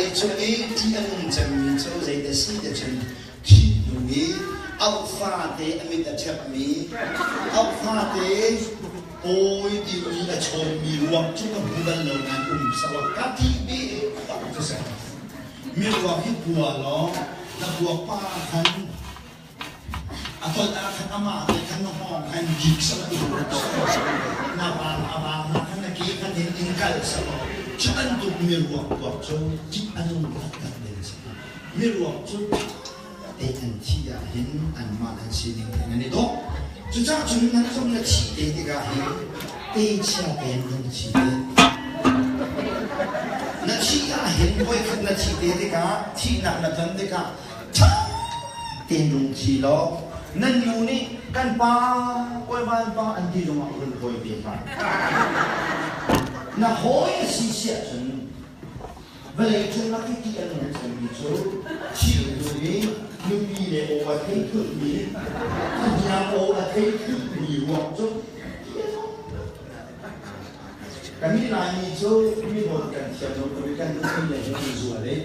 Vawleicung i ṭih a nung cemmi cu zeidah a si ti cun thih hnu i auh fate a mit a ṭhepmi, auh fate pawi timi a chawnmi ruak cu ka hmu bal lo nain um saruak ka ṭih bik bak cu si. Mi ruak hi kua law na kuak pa khan A tolh ah khan amah te khan na hngawng khan bik sawh i na vang a vang na khan na ke khan in in kal sawh cu bantuk miruak kuak cu ṭih a nung taktak ding a si. Miruak cu te an thih ah hin anmah an sining in an i dawh. Cucaah cun nan zong na thih te tikah hin techia tein rung thi te. Na thih ah hin voikhat na thih te tikah thihnak na ton tikah ṭha tein rung thi law nan nu nih kan pa kawivan pa an ti zongah run hawi te hlah. Na hawi a si si ahcun vawlei cung ah ti a nung cangmi cu thilnu nih nupi le aw a thei thulhmi hniang aw a thei thulhmi ruak cu Kannih Laimi cu mi dawt kan thiam lo tuk i kan nupi le he kan zual i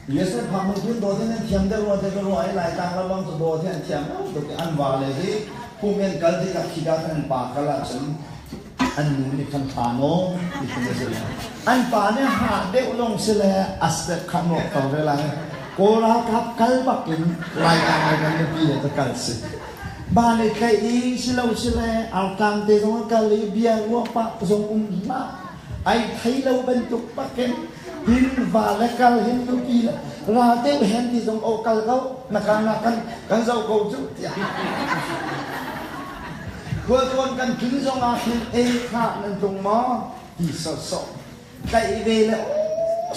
USA phak hnu cun dawt in an thiam deuh rua te ka ruah i Laitlang le bang cu dawt hi an thiam lo tuk i an va le hi pum in kal tikah khika khan an pa kal ahcun an nu nih khan thla naw ti khin a si an pa nih ha deuh lawng si le a step kha nawk to ve lai Kawl ralkap kal bak in Laitlang le kan nupi le ka kal si ba le tlaih i si lo si le artlang te zong a kal i bia ruah pah zong um hlah ai thei lo bantuk pakin hin va le kal hin nupi le ra deuh hen ti zong o kal ko na ka na kan kan zoh ko cu tiah khualtlawn kan tlun zong ah hin ei kha nan tlung maw ti sawsawh tlaih ve le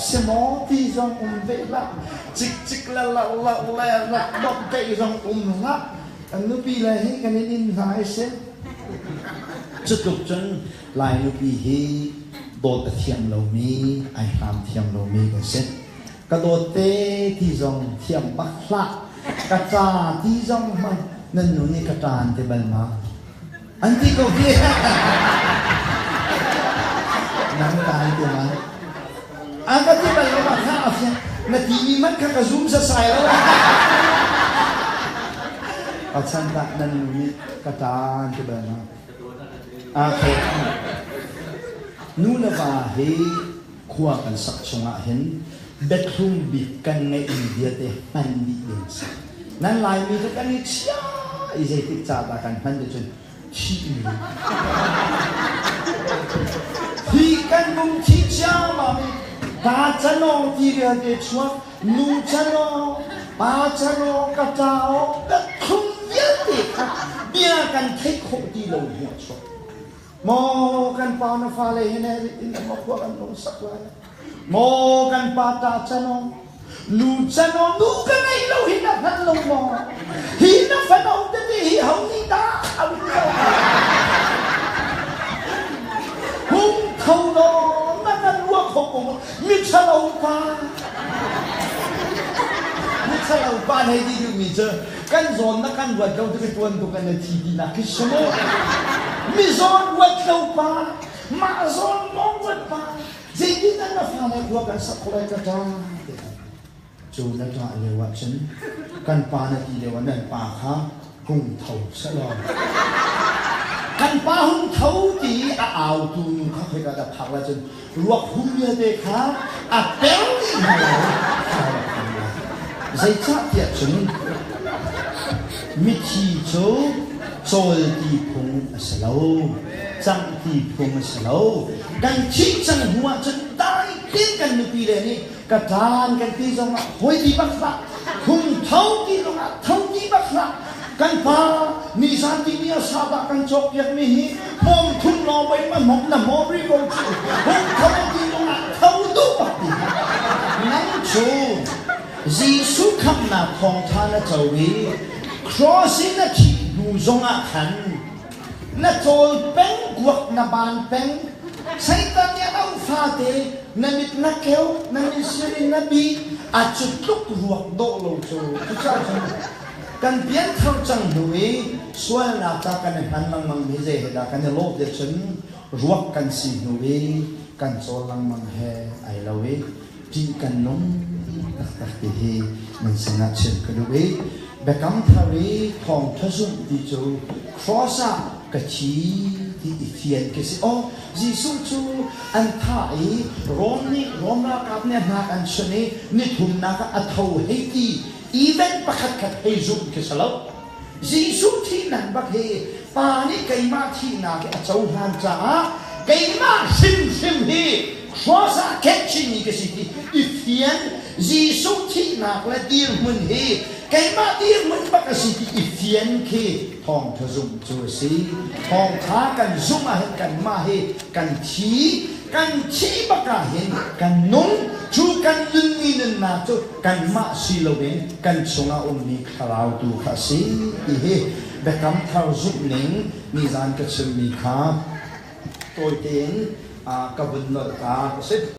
si maw ti zong um ve hlah cik cik le la la le rak dok tlaih zong um hlah kan nupi le hi kan in in hna i si cu tluk cun Lai nupi hi dawt a thiam lomi, ai hlam thiam lomi kan si. Ka dawt te ti zong thiam bak hlah. Ka ca ti zong hmanh nan nu nih ka ṭa an ti bal ma? An ti ko hi. Nang ta an ti ma? A ka ti bal lo ma kha a fiang. Na ti mi man kha ka zum sasai lo. A chan tah nan nu nih ka ṭa an ti bal ma? Nu le va hi khua kan sak chungah hin biathlum bik kan ngeihmi vialte hman dih ding a si. Nan Laimi cu kan i chia i zeitik ca dah kan hman ti cun thihmi. Hi kan bung thi ciammam i pa canawng ti vialte chuak, nu canawng, pa canawng, ka ṭa-aw, biathlum vialte kha bia kan theih khawh ti lo hi a chuak. Maw kan pa na fale hi ne in ma khua kan lung sak lai. Maw kan pa ta cano nu cano nu ka ngei lo hi na hngal lo maw hi na fano tete hi ho nih dah a um lo hung tho law na kan ruah kho ko mi ṭhalo pa mi ṭhalo pa hei ti duhmi cu kan zawn na kan ruat lo tik tuan tu kan na thi ti nak khi si mu mi zawn ruat lo pa mah zawn mong ruat pa zeitin dah na fale khua kan sak khawh lai ka ṭa cu na ṭah lio ah cun kan pa na ti lio ah nan pa kha hung tho sehlaw kan pa hung tho ti a autu nu kha khoika dah phak lai cun ruak hum vialte kha a per dih hna lai. Zeicahtiah cun mithi cu cawl ti phung a si lo, cangh ti phung a si lo. Kan thih cang hnu ah cun dai tein kan nupi le nih ka ṭan kan ti zongah hawi ti bak hlah, hung tho ti zongah tho ti bak hlah. Kan pa nizan timi a sahdah kan cawkpiakmi hi hmawm thum lawng pei ma hmawm na hmawm rih ko cu. Hung tho ti zongah tho duh bak ti hlah. Nang cu Jesuh khamhnak thawngṭha na co i cross in na thih hnu zongah khan na cawl peng guak na ban peng Satan nih a lo fate na mit na keu na mit sir in na bi a cu tluk ruak dawh lo cu cucaah cun kan pianthar cang hnu i sualnak ca kan i hman lengmang mi zei he dah kan i lawh te cun ruak kan si hnu i kan cawl lengmang he ai lo i. Ṭih kan nung taktak ti hi nan sinah chim ka duh i biakam thar i thawngṭha zumh ti cu cross ah ka thi ti i fian khi si. Aw, Jesuh cu an thah i Rom nih Rom ralkap nih a hnak an chunh i nithumnak ah a tho hei ti event pakhat khat hei zumh khi si lo. Jesuh thihnak bak hi Pa nih keimah thihnak hi a cohlan caah keimah hrimhrim hi cross ah khenhchihmi ka si ti i fian. Jesuh thihnak le dirhmun hi keimah dirhmun bak a si ti i fian khi thawngtha zumh cu a si. Thawngtha kan zumh ahhin kanmah hi kan thi, kan thih bak ahhin kan nung. Cu kan nunmi nunnak cu kanmah si loin kan chungah ummi thlarau tu kha a si ti hi biakam thar zumhning nizan ka chimmi kha tawi tein ka vun nolh ta a si.